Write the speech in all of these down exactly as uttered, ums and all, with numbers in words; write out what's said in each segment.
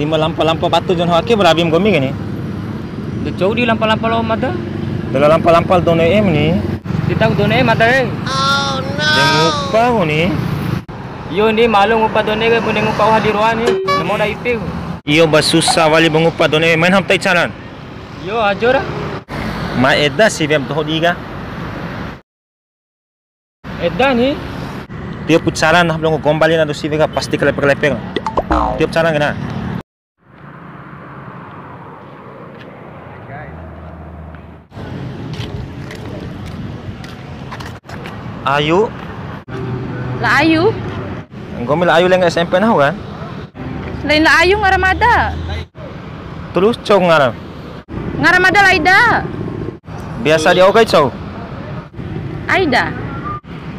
Ma lampa-lampa batu jon hake berabi nggomi ke ni. De cou di lampa-lampa lo mada. De la lampa-lampa done em ni. Di tau done mada e. De ngupa ku ni. Iyo ni, malu ngupa done ke, bune ngupa oha di roa ni. Namo da ipi ku. Iyo ba susah wali ba ngupa done, main ham tai canan. Iyo, ajo ra. Ma eda si wem toho di ka. Eda ni. Tiap putaran nah belum gombali na dosi vega pasti kelepe-kelepe. Tiap putaran kena. Ayu. La Ayu. Nggomi la Ayu lenga S M P nahu kan? Lain la Ayu ngara mada. Terus cou ngara. Ngara mada la Aida. Biasa di oke cou. Aida.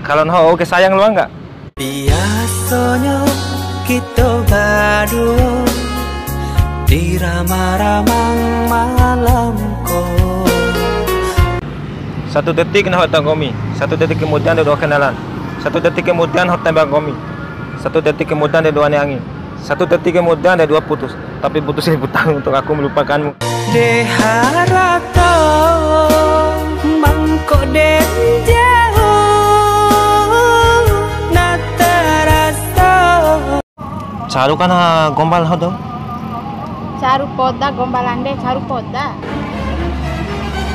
Kalau nahu oke sayang lu enggak? Biasanya kita berdua di ramang-ramang malamku. Satu detik nahu ta nggomi, satu detik kemudian dia dua kenalan. Satu detik kemudian nahu tembak nggomi. Satu detik kemudian dia dua neangi. Satu detik kemudian dia dua putus. Tapi butuh seribu tahun untuk aku melupakanmu. De harato mangko de jauh na taraso. Caru kan, ah, gombal ho dou. Caru poda gombalan de, caru poda.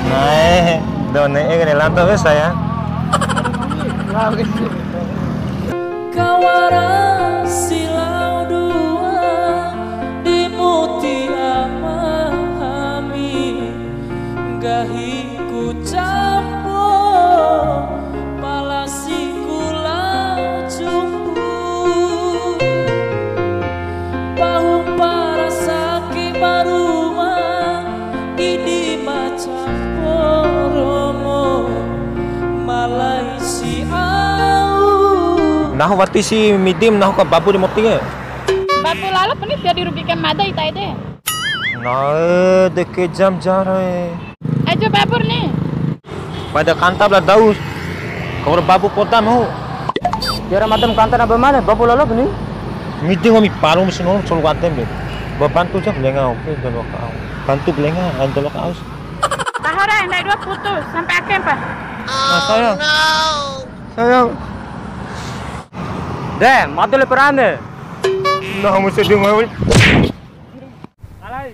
Nae, dou ne'e kene lanto wes saya. Kawara silau dua di muti amahami, nggahiku campo pala sikula jumpu. Pahu parasaki baruma, idi macam poromo malai si au. Nahu wati si midim, nahu ka babu di moti ke. Babu lalo puni tio dirugikan mada ita ede. Nae, deke jam jare. Ajo babur ni. Pada kantap la daus. Kau babu kota mau. Tiara madam kantan apa mana? Babu lalo ni. Midi ngomi palu mesin ngomong solu kantem de. Babantu jam lenga oke, dolo kau. Bantu lenga, dolo kau. Tahora ndai dua putus sampai akhir, Pak. Nah, sayang. Sayang. Deh, matu le perane. Nah, mesti dia mau. Alai.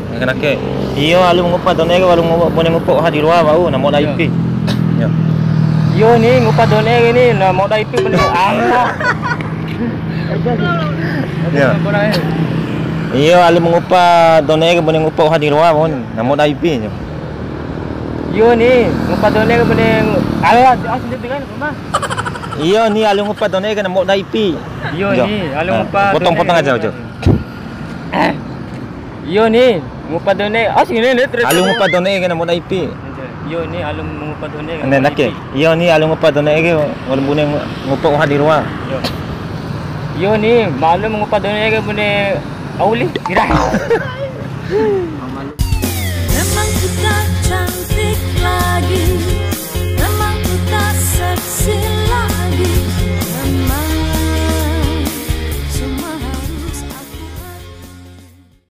Nake-nake. Iyo, alu ngupa done ke, walu ngupa, bune ngupa oha di roa wa'u, namo da ipi. Iyo. Iyo ni, ngupa done ke ni, namo da ipi bune. Allah. Iyo. Iyo, alu ngupa done ke, bune ngupa oha di roa wa'u, namo da ipi. Iyo ni, ngupa done ke bune. Allah, ah, sendiri dengan rumah. Iyo ni, alu ngupa done ke namo da ipi. Iyo ni, alu ngupa. Potong-potong aja, ojo. Iyo ni, ngupa done. Ah, sini ni, terus. Alu ngupa done ke namo da ipi. Iyo ni, alu ngupa done ke namo da ipi. Iyo ni, alu ngupa done ke, walu bune ngupa oha di roa. Iyo. Iyo ni, malu ngupa done ke bune auli. Kira. Memang kita cantik lagi.